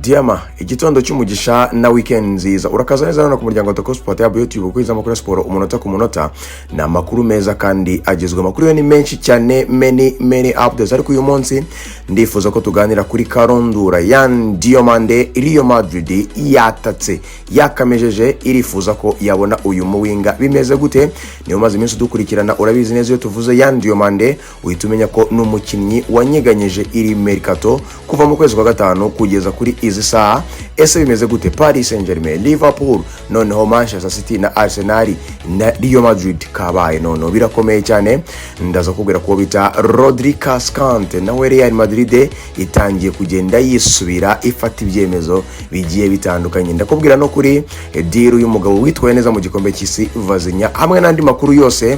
Diama, igitondo cy'umugisha na weekend nziza. Urakaza neza hano ku muryango wa Sport ya YouTube, kwiza amakuru ya siporo umunota ku munota. Ni amakuru meza kandi agezweho. Amakuru yo ni menshi cyane, many many updates, ariko uyu munsi ndifuza ko tuganira kuri Karondura Yan Diomande. Real Madrid yatatse, yakamejeje, irifuza ko yabona uyu muwinga. Bimeze gute? Niyo maze iminsi dukurikirana, urabizi neza, iyo tuvuze Yan Diomande uhita umenya ko ni umukinnyi wanyeganyije iri mercato kuva mu kwezi kwa gatanu kugeza kuri izi saha. Ese bimeze gute? Paris Saint-Germain, Liverpool, noneho Manchester City na Arsenal na Real Madrid, kabaye noneho birakomeye cyane. Ndaza kubwira ko bita Rodri Cascante nawe Real Madrid itangiye kugenda yisubira, ifata ibyemezo bigiye bitandukanye. Ndakubwira no kuri deal y'umugabo witwaye neza mu gikombe cy'isi, Vozinha, hamwe n'andi makuru yose.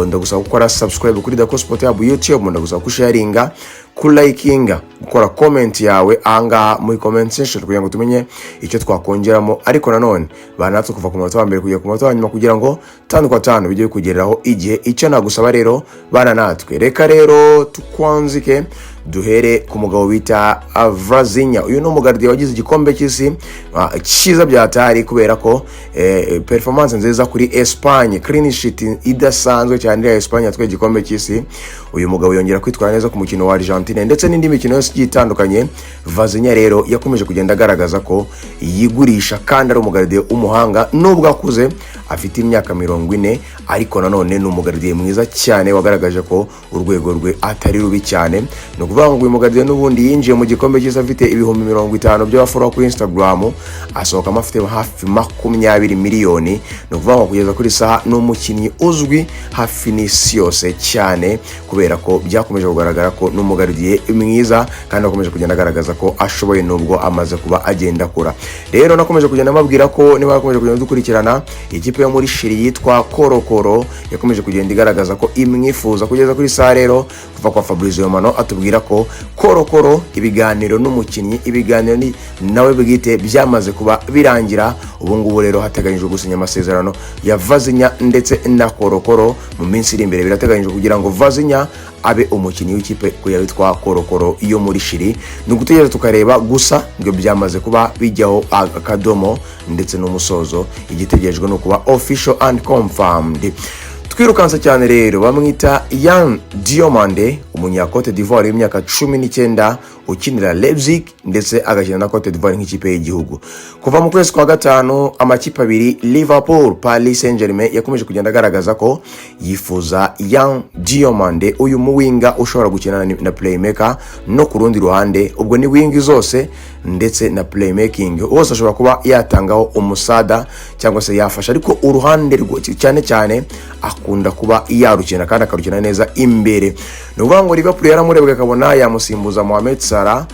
Ndagusaba gukora subscribe kuri Dako Sport Hub YouTube, ndagusaba kusharinga, kulayikinga, gukora comment yawe ahangaha muri comment section kugira ngo tumenye icyo twakongeramo. Ariko nanone banatwe kuva ku munota wa mbere kugera ku munota wa nyuma kugira ngo tanu kwa tanu bijye kugereraho igihe. Icyo nagusaba rero, bana natwe. Reka rero tukwanzike, duhere ku mugabo bita Vozinha. Uyu ni umugardiye wagize igikombe cy'isi cyiza byatari, kubera ko performance nziza kuri Espagne, clean sheet idasanzwe cyane ya Espagne yatwaye igikombe cy'isi. Uyu mugabo yongera kwitwara neza ku mukino wa Argentine ndetse n'indi mikino yose igiye itandukanye. Vozinha rero yakomeje kugenda agaragaza ko yigurisha kandi ari umugardiye w'umuhanga, nubwo akuze, afite imyaka 40, ariko nanone ni umugardiye mwiza cyane wagaragaje ko urwego rwe atari rubi cyane. Ni ukuvuga ngo uyu mugardiye n'ubundi yinjiye mu gikombe cy'isi afite 50,000 by'abafollower kuri Instagram, asohokamo afite hafi 20 miliyoni. Ni ukuvuga ngo kugeza kuri saha ni umukinnyi uzwi hafi n'isi yose cyane, kubera ko byakomeje kugaragara ko ni umugardiye mwiza kandi akomeje kugenda agaragaza ko ashoboye nubwo amaze kuba agenda akura. Rero nakomeje kugenda mbabwira ko niba yakomeje kugenda dukurikirana, ikipe yo muri Chili yitwa Colo Colo yakomeje kugenda igaragaza ko imwifuza. Kugeza kuri saha rero, kuva kwa Fabrizio Romano atubwira ko Colo Colo ibiganiro n'umukinnyi, ibiganiro ni nawe bwite byamaze kuba birangira. Ubu ngubu rero hateganyijwe gusinya amasezerano ya Vozinha ndetse na Colo Colo mu minsi iri imbere. Birateganyijwe kugira ngo Vozinha abe umukinnyi w'ikipe witwa Colo Colo yo muri Chili. Ni ugutegereza tukareba gusa, ngo byamaze kuba bijyaho akadomo ndetse n'umusozo, igitegerejwe ni ukuba official and confirmed. Twirukanse cyane rero, bamwita Yan Diomande, umunya Cote d'Ivoire w'imyaka 19, ukinira Leipzig ndetse agakina na Cote d'Ivoire nk'ikipe y'igihugu. Kuva mu kwezi kwa gatanu, amakipe abiri, Liverpool, Paris Saint-Germain, yakomeje kugenda agaragaza ko yifuza Yan Diomande, uyu muwinga ushobora gukina na playmaker no ku rundi ruhande. Ubwo ni wing zose ndetse na playmaking hose ashobora kuba yatangaho umusada cyangwa se yafasha, ariko uruhande cyane cyane akunda kuba yarukina kandi akarukina neza imbere. Ni ukuvuga ngo Liverpool yaramurebwa akabona yamusimbuza Mohamed Salah.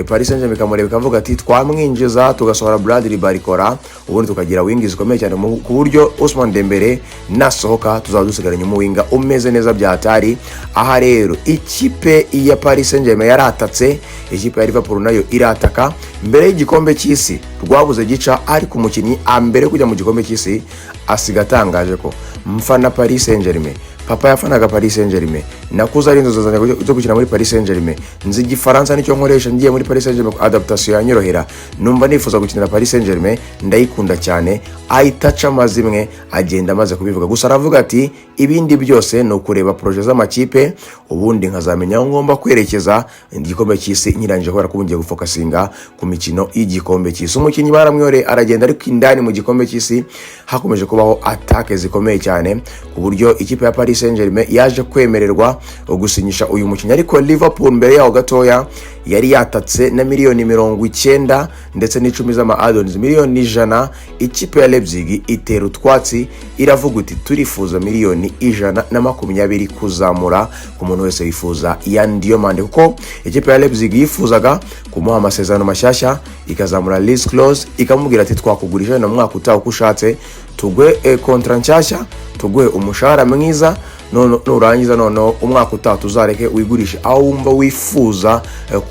Paris Saint-Germain ikamureba ikavuga ati twamwinjiza, tugasohora Bradley Barcola, ubundi tukagira wing zikomeye cyane, ku buryo Ousmane Dembele nasohoka tuzaba dusigaranye umuwinga umeze neza byatari. Aha rero ikipe ya Paris Saint-Germain yaratatse, ikipe ya Liverpool nayo irataka. Mbere y'igikombe cy'isi rwabuze gica, ariko umukinnyi mbere yo kujya mu gikombe cy'isi asiga atangaje ko mfana Paris Saint-Germain, papa yafanaga Paris Saint-Germain, nakuze ari inzozi zanjye zo gukina muri Paris Saint-Germain, nzi Igifaransa nicyo nkoresha, ngiye muri Paris Saint-Germain adaptation yanyorohera, numva nifuza gukinira Paris Saint-Germain, ndayikunda cyane. Ahita aca amazimwe, agenda amaze kubivuga gusa, aravuga ati ibindi byose ni ukureba projet z'amakipe, ubundi nkazamenya aho ngomba kwerekeza igikombe cy'isi nkirangije, kubera ko ubu ngiye gufokasinga ku mikino y'igikombe cy'isi. Umukinnyi baramwiyoreye aragenda, ariko indani mu gikombe cy'isi hakomeje kubaho attaque zikomeye cyane, ku buryo ikipe ya Paris Saint-Germain yaje kwemererwa gusinyisha uyu mukinnyi. Ariko Liverpool mbere yaho gatoya yari yatatse na miliyoni 90 ndetse n'icumi z'ama add-ons, miliyoni 100. Ikipe ya Leipzig itera utwatsi, iravuga uti turifuza miliyoni 120 kuzamura ku muntu wese wifuza Yan Diomande, kuko ikipe ya Leipzig yifuzaga kumuha amasezerano mashyashya, ikazamura release clause, ikamubwira ati twakugurisha na mwaka utaha uko ushatse, tuguhe contrat nshyashya, tuguhe umushahara mwiza. None nurangiza, noneho umwaka utaha tuzareke wigurishe aho wumva wifuza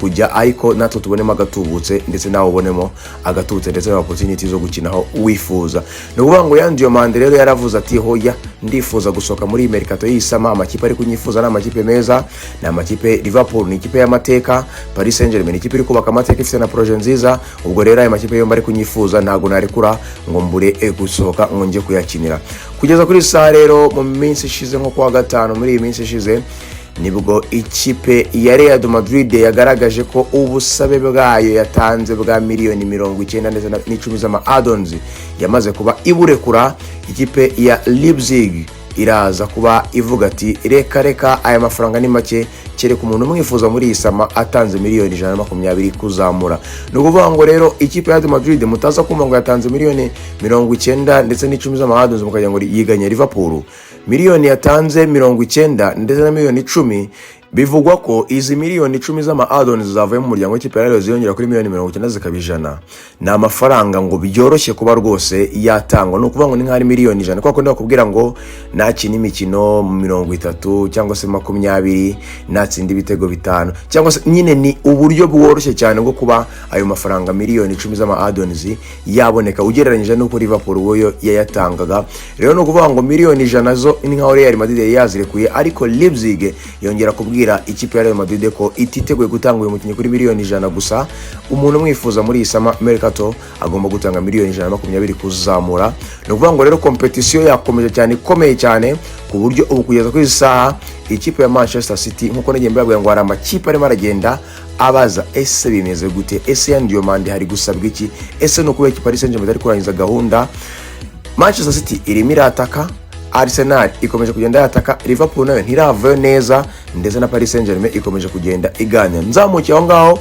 kujya, ariko natwe tubonemo agatubutse, ndetse nawe ubonemo agatubutse, ndetse na opportunity zo gukinaho wifuza. Ni ukuvuga ngo Yan Diomande rero yaravuze ati: "Hoya, ndifuza gusohoka muri iyi mercato y'iyi summer. Amakipe ari kunyifuza ni amakipe meza, ni amakipe. Liverpool ni ikipe y'amateka, Paris Saint-Germain ni ikipe iri kubaka amateka, ifite na projet nziza. Ubwo rero aya makipe yombi ari kunyifuza, ntabwo narekura ngo mbure gusohoka ngo njye kuyakinira." Kugeza kuri saha rero, mu minsi ishize, nko kuwa gatanu muri iyi minsi ishize, nibwo ikipe ya Real de Madrid yagaragaje ko ubusabe bwayo yatanze bwa miliyoni 90 ndetse n'icumi z'ama add-ons yamaze kuba iburekura. Ikipe ya Leipzig iraza kuba ivuga ati: "Reka reka, aya mafaranga ni make, kereka umuntu umwifuza muri iyi summer atanze miliyoni 120 kuzamura." Ni ukuvuga ngo rero ikipe ya Real Madrid, mutaza kumva ngo yatanze miliyoni 90 ndetse n'icumi z'ama add-ons mukagira ngo yiganye Liverpool. Miliyoni yatanze 90 ndetse na miliyoni 10, bivugwa ko izi miliyoni 10 z'ama add-ons zavuye mu muryango w'ikipe ya Real ziyongera kuri miliyoni 90 zikaba 100, ni amafaranga ngo byoroshye kuba rwose yatangwa. Ni ukuvuga ngo ni nk'aho ari miliyoni 100, kuko bakubwira ngo nakina imikino 30 cyangwa se 20, natsinda ibitego bitanu, cyangwa se nyine ni uburyo bworoshye cyane bwo kuba ayo mafaranga miliyoni 10 z'ama add-ons yaboneka, ugereranyije n'uko Liverpool yo yayatangaga. Rero ni ukuvuga ngo miliyoni 100 zo ni nkaho Real Madrid yari yazirekuye, ariko Leipzig yongera kubwira ikipe ya Real Madrid ko ititeguye gutanga uyu mukinnyi kuri miliyoni 100 gusa. Umuntu umwifuza muri iyi summer mercato agomba gutanga miliyoni 120 kuzamura. Ni ukuvuga ngo rero competition yakomeje cyane, ikomeye cyane, ku buryo ubu kugeza kuri izi saha ikipe ya Manchester City, nkuko nagiye mbabwira ngo hari amakipe arimo aragenda abaza: ese bimeze gute? Ese Yan Diomande hari gusabwa iki? Ese ni ukubera iki Paris Saint-Germain itari kurangiza gahunda? Manchester City irimo irataka, Arsenal ikomeje kugenda yataka, Liverpool nayo ntiravayo neza, ndetse na Paris Saint-Germain ikomeje kugenda iganira. Nzamukiye aho ngaho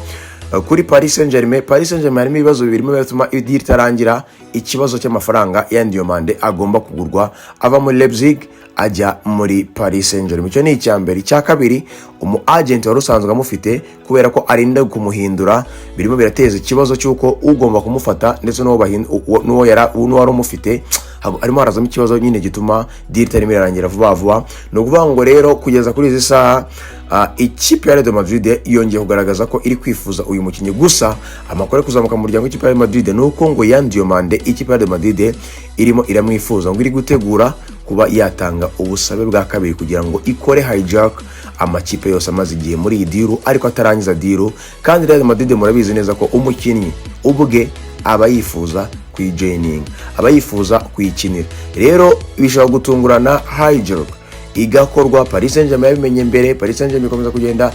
kuri Paris Saint-Germain. Paris Saint-Germain harimo ibibazo bibiri birimo biratuma i deal itarangira: ikibazo cy'amafaranga ya Diomande agomba kugurwa ava muri Leipzig ajya muri Paris Saint-Germain, icyo ni icya mbere. Icya kabiri, umu agent wari usanzwe amufite, kubera ko arinda kumuhindura, birimo birateza ikibazo cy'uko ugomba kumufata ndetse n'uwo wari umufite harimo harazamo ikibazo nyine gituma deal itarimo irarangira vuba vuba. Ni ukuvuga ngo rero kugeza kuri izi saha ikipe ya Real Madrid yongeye kugaragaza ko iri kwifuza uyu mukinnyi. Gusa amakuru ari kuzamuka mu muryango w'ikipe ya Real Madrid ni uko ngo Yan Diomande ikipe ya Real Madrid irimo iramwifuza, ngo iri gutegura kuba yatanga ubusabe bwa kabiri kugira ngo ikore hijack amakipe yose amaze igihe muri iyi deal ariko atarangiza deal. Kandi Real Madrid murabizi neza ko umukinnyi ubwe aba yifuza kuyijoininga, aba yifuza kuyikinira. Rero bishobora gutungurana hijack igakorwa. Paris Saint-Germain yabimenye mbere. Paris Saint-Germain ikomeza kugenda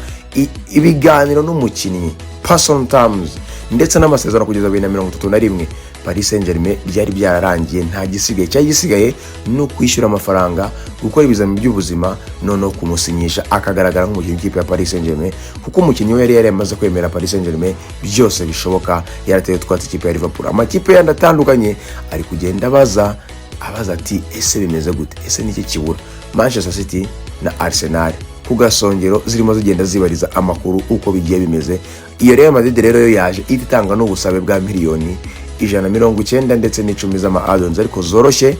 ibiganiro n'umukinnyi, personal terms ndetse n'amasezerano kugeza 2031, Paris Saint-Germain byari byararangiye, nta gisigaye. Cyari gisigaye ni ukwishyura amafaranga, gukora ibizami by'ubuzima, noneho kumusinyisha akagaragara nk'umukinnyi w'ikipe ya Paris Saint-Germain, kuko umukinnyi we yari yaramaze kwemera Paris Saint-Germain byose bishoboka, yarateye utwatsi ikipe ya Liverpool. Amakipe yandi atandukanye ari kugenda abaza, abaza ati: "Ese bimeze gute? Ese niki kibura?" Manchester City na Arsenal ku gasongero zirimo zigenda zibariza amakuru uko bigiye bimeze. Iyo Real Madrid rero yo yaje ihita itanga n'ubusabe bwa miliyoni 190 ndetse n'icumi z'ama add-ons, ariko zoroshye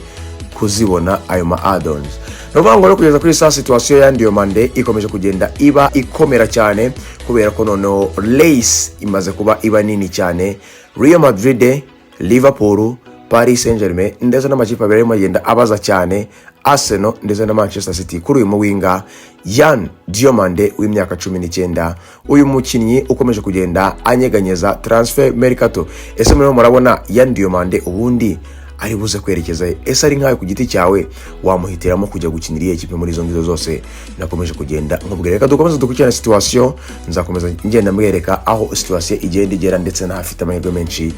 kuzibona ayo ma add-ons. Ni ukuvuga ngo rero kugeza kuri saa situation ya Diomande ikomeje kugenda iba ikomera cyane, kubera ko noneho race imaze kuba iba nini cyane. Real Madrid, Liverpool, Paris Saint-Germain ndetse n'amakipe abiri arimo agenda abaza cyane, Arsenal ndetse na Manchester City, kuri uyu muwinger Yan Diomande w'imyaka 19, uyu mukinnyi ukomeje kugenda anyeganyeza transfer mercato. Ese murimo murabona Yan Diomande ubundi ari buze kwerekeza he? Ese ari nkawe ku giti cyawe wamuhitiramo kujya gukinira iyihe kipe muri izo ngizo zose nakomeje kugenda nkubwira? Reka dukomeze dukurikirane situation, nzakomeza ngenda mwereka aho situation igenda igera ndetse n'ahafite amahirwe menshi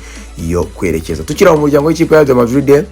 yo kwerekeza. Tukiri aho mu muryango w'ikipe ya Real Madrid,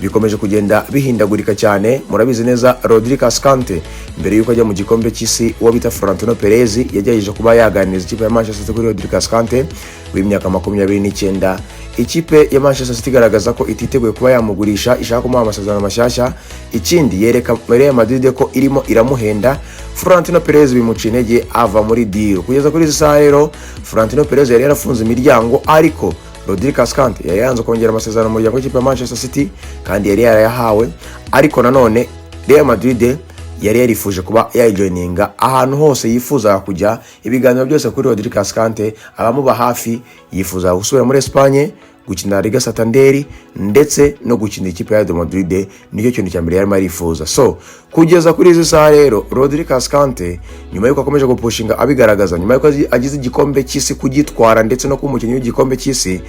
bikomeje kugenda bihindagurika cyane. Murabizi neza, Rodri Cascante, mbere y'uko ajya mu gikombe cy'isi, uwo bita Florentino Perez yagerageje kuba yaganiriza ikipe ya Manchester City kuri Rodri Cascante w'imyaka 29. Ikipe ya Manchester City igaragaza ko ititeguye kuba yamugurisha, ishaka kumuha amasezerano mashyashya. Ikindi, yereka Real Madrid ko irimo iramuhenda. Florentino Perez bimuca intege, ava muri deal. Kugeza kuri izi saha rero, Florentino Perez yari yarafunze imiryango, ariko Rodri Cascante yari yanze kongera amasezerano mu muryango w'ikipe ya Manchester City kandi yari yarayahawe. Ariko nanone Real Madrid Yari yarifuje kuba yayijoininga ahantu hose yifuzaga kujya. Ibiganiro byose kuri Rodri Cascante, abamuba hafi, yifuza gusubira muri Espagne gukina Liga Santander ndetse no gukina ikipe ya Real Madrid. Nicyo kintu cya mbere yarimo arifuza. So kugeza kuri izi saha rero, Rodri Cascante, nyuma y'uko akomeje gupushinga abigaragaza, nyuma y'uko agize igikombe cy'isi kugitwara ndetse no kuba umukinnyi w'igikombe cy'isi,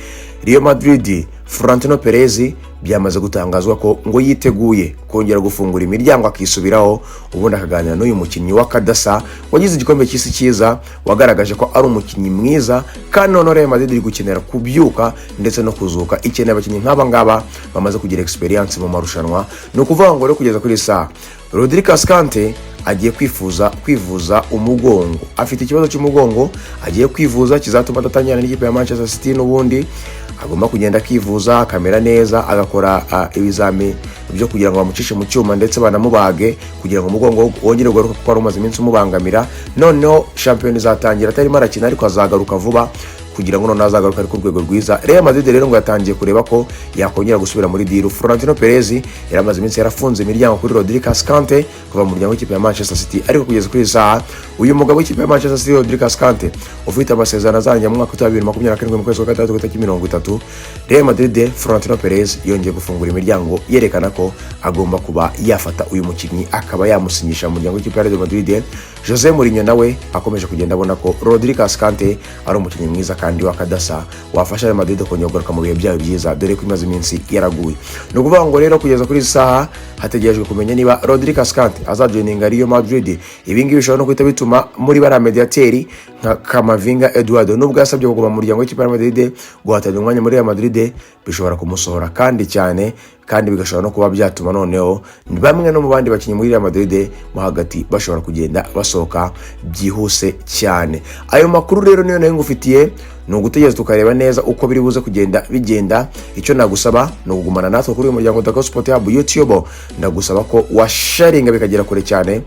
Real Madrid, Florentino Perez, byamaze gutangazwa ko ngo yiteguye kongera gufungura imiryango akisubiraho, ubundi akaganira n'uyu mukinnyi wa Kadasa wagize igikombe cy'isi cyiza, wagaragaje ko ari umukinnyi mwiza. Kandi noneho Real Madrid iri gukenera kubyuka ndetse no kuzuka, ikeneye abakinnyi nk'aba ngaba bamaze kugira experience mu marushanwa. Ni ukuvuga ngo rero kugeza kuri iyi saha Rodri Cascante agiye kwifuza kwivuza umugongo. Afite ikibazo cy'umugongo agiye kwivuza kizatuma adatangira n'ikipe ya Manchester City. N'ubundi agomba kugenda akivuza, akamera neza, agakora ibizami byo kugira ngo bamucishe mu cyuma ndetse banamubage kugira ngo umugongo wongere ugaruke, kuko wari umaze iminsi umubangamira. Noneho shampiyona izatangira atarimo arakina, ariko azagaruka vuba kugira ngo noneho azagaruke ari ku rwego rwiza. Real Madrid rero ngo yatangiye kureba ko yakongera gusubira muri deal. Florentino Perez yari amaze iminsi yarafunze imiryango kuri Rodri Cascante kuva mu muryango w'ikipe ya Manchester City, ariko kugeza kuri iyi saha uyu mugabo w'ikipe ya Manchester City, Rodri Cascante, ufite amasezerano azarangira mu mwaka wa 2027 mu kwezi kwa gatandatu ku itariki 30, Real Madrid, Florentino Perez yongeye gufungura imiryango, yerekana ko agomba kuba yafata uyu mukinnyi akaba yamusinyisha mu muryango w'ikipe ya Real Madrid. Jose Mourinho nawe akomeje kugenda abona ko Rodri Cascante ari umukinnyi mwiza kandi w'akadasa wafasha Real Madrid kongera kugaruka mu bihe byayo byiza, dore ko imaze iminsi yaraguye. Ni ukuvuga ngo rero kugeza kuri iyi saha hategerejwe kumenya niba Rodri Cascante azajoininga Real Madrid. Ibi ngibi bishobora no guhita bituma muri bariya mediateri nka Camavinga Eduardo, nubwo yasabye kuguma mu muryango w'ikipe ya Real Madrid, guhatanira umwanya muri Real Madrid bishobora kumusohora kandi cyane, kandi bigashobora no kuba byatuma noneho bamwe no mu bandi bakinnyi muri Real Madrid mo hagati bashobora kugenda basohoka byihuse cyane. Ayo makuru rero niyo nayo ngufitiye. Ni ugutegereza tukareba neza uko biri buze kugenda bigenda. Icyo nagusaba ni ukugumana natwe kuri uyu muryango Dako Sport Hub YouTube. Ndagusaba ko washaringa bikagera kure cyane,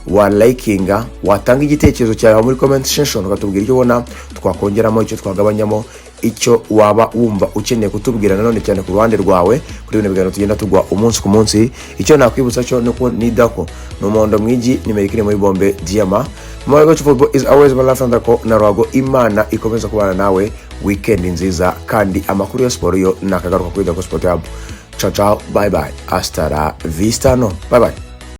walikinga, watanga igitekerezo cyawe muri comment section, ukatubwira icyo ubona twakongeramo, icyo twagabanyamo, icyo waba wumva ukeneye kutubwira nanone cyane ku ruhande rwawe kuri bino biganiro tugenda tugwa umunsi ku munsi. Icyo nakwibutsa cyo ni uko ni dako ni umuhondo mwigi nimero iri muri bombe diyama. My football is always my life, and na ruhago. Imana ikomeza kubana nawe. Weekend nziza, kandi amakuru ya siporo yo nakagaruka kuri Dako Sport Hub. Ciao ciao, bye bye, hasta la vista, no bye bye.